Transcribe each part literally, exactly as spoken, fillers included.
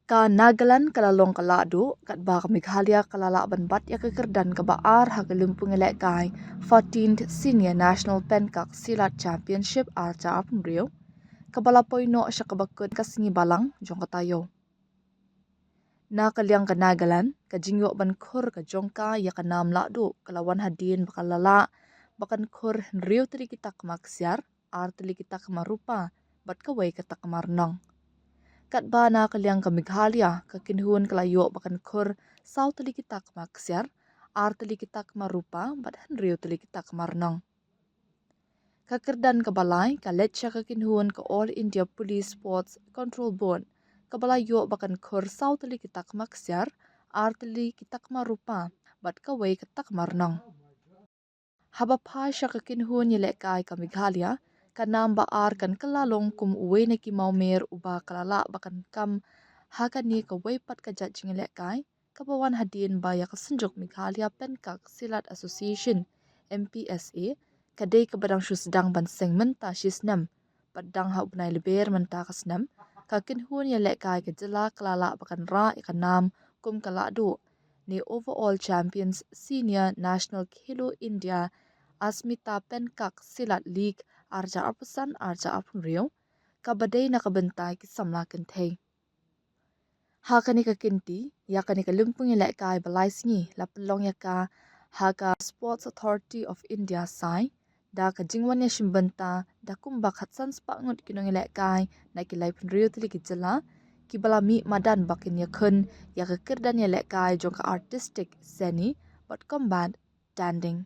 Ka Nagaland ka la long ka lahduh, katba ka Meghalaya ka la lah ban bat ïa ka kyrdan kaba ar ha ka lympung ïalehkai fourteenth Senior National Penkak Silat Championship ar hajar arphew hynriew, kaba la poi noh sha kaba kut ka sngi Balang jong ka taïew. Na ka liang ka Nagaland, ka jingïoh ban khur ka jong ka ïa ka nam lahduh ka la wan hadien ba ka la lah ba kan khur hynriew tylli ki takma ksiar, ar tylli ki takma rupa bad kawei ka takma rnong. Katba na ka liang ka Meghalaya, ka kynhun ka la ïoh ba kan khur saw tylli ki takma ksiar, ar tylli ki takma rupa bad hynriew tylli ki takma rnong. Ka kyrdan kaba lai ka leit sha ka kynhun ka All India Police Sports Control Board, kaba la ïoh ba kan khur saw tylli ki takma ksiar, ar tylli ki takma rupa bad kawei ka takma rnong. Haba phai sha ka kynhun ïalehkai ka Meghalaya, ka nam ba ar kan kylla long kum uwei na ki mawmer uba ka la lah ba kan kam ha kane kawei pat ka jait jingïalehkai, kaba wan hadien ba ïa ka Synjuk Meghalaya Penkak Silat Association, M P S A, ka dei kaba dang shu sdang ban seng mynta shi snem, bad dang ha u bnai Lber mynta ka snem, ka kynhun ïalehkai ka jylla ka la lah ba kan rah ïa ka nam kum ka lahduh ne Overall Champions Senior National Khelo India Asmita Penkak Silat League ar hajar arphew san ar hajar arphew hynriew, kaba dei na ka bynta ki samla kynthei. Ha kane ka kynti, ïa kane ka lympung ïalehkai ba lai sngi la pynlong ïa ka ha ka Sports Authority of India, SAI, da ka jingwan ïashim bynta da kumba khatsan spah ngut ki nongïalehkai na ki laiphew hynriew tylli ki jylla, kiba la mih madan ba kin ïakhun ïa ka kyrdan ïalehkai jong ka Artistic, Seni bad Combat Danding.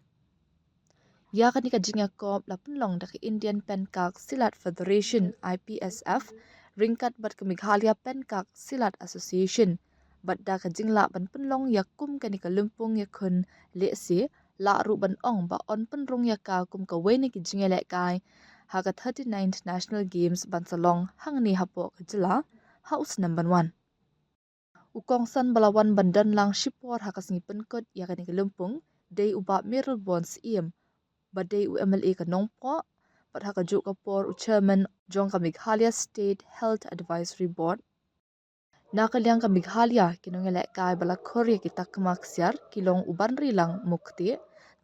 Ïa kane ka jingïakop la pynlong da ka Indian Penkak Silat Federation, I P S F, ryngkat bad ka Meghalaya Penkak Silat Association, bad da ka jinglah ban pynlong ïa kum kane ka lympung ïakhun lehse, lah ruh ban ong ba yn pynrung ïa ka kum kawei na ki jingïalehkai ha ka thirty-ninth National Games ban sa long hangne hapoh ka jylla ha u snem ban wan. U kongsan ba la wan ban don lang shipor ha ka sngi pynkut ïa kane ka lympung dei u Bah Mayralborn Syiem, ba dei u M L A ka Nongpoh, bad ha kajuh ka por u Chairman jong ka Meghalaya State Health Advisory Board. Na ka liang ka Meghalaya, ki nongïalehkai ba la khur ïa ki takma ksiar ki long u Banrilang Mukti,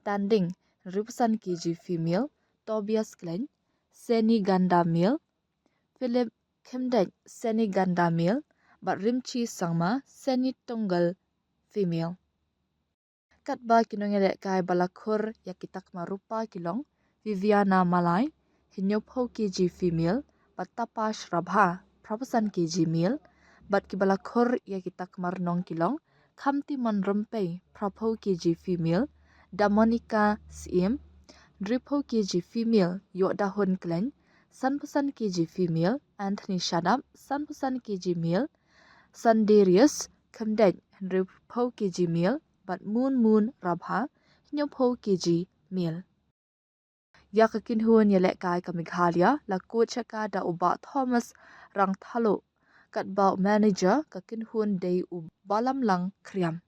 Tanding, hynriewphew san kg female, Tobias Khleng, Seni Ganda male, Philip Khymdeit, Seni Ganda male, bad Rimchi Sangma, Seni Tongal female. Katba ki nongïalehkai ba la khur ïa ki takma rupa ki long Viviana Malai, hynñiewphew kg female, bad Tapash Rabha, phraphew san kg male, bad kiba la khur ïa ki takma rnong ki long Khamtimon Rympei, phraphew kg female, Damonika Syiem, hynriewphew kg female, Ïohdahun Khleng, sanphew san kg female, Anthony Shadap, sanphew san kg male, Sandarius Khymdeit, hynriewphew kg male, bad Moon Moon Rabha, hynñiewphew kg male. Ïa ka kynhun ïalehkai ka Meghalaya la coach ïa ka da u Bah Thomas Rangthalo, katba u manager ka kynhun dei u Balamlang Khriam.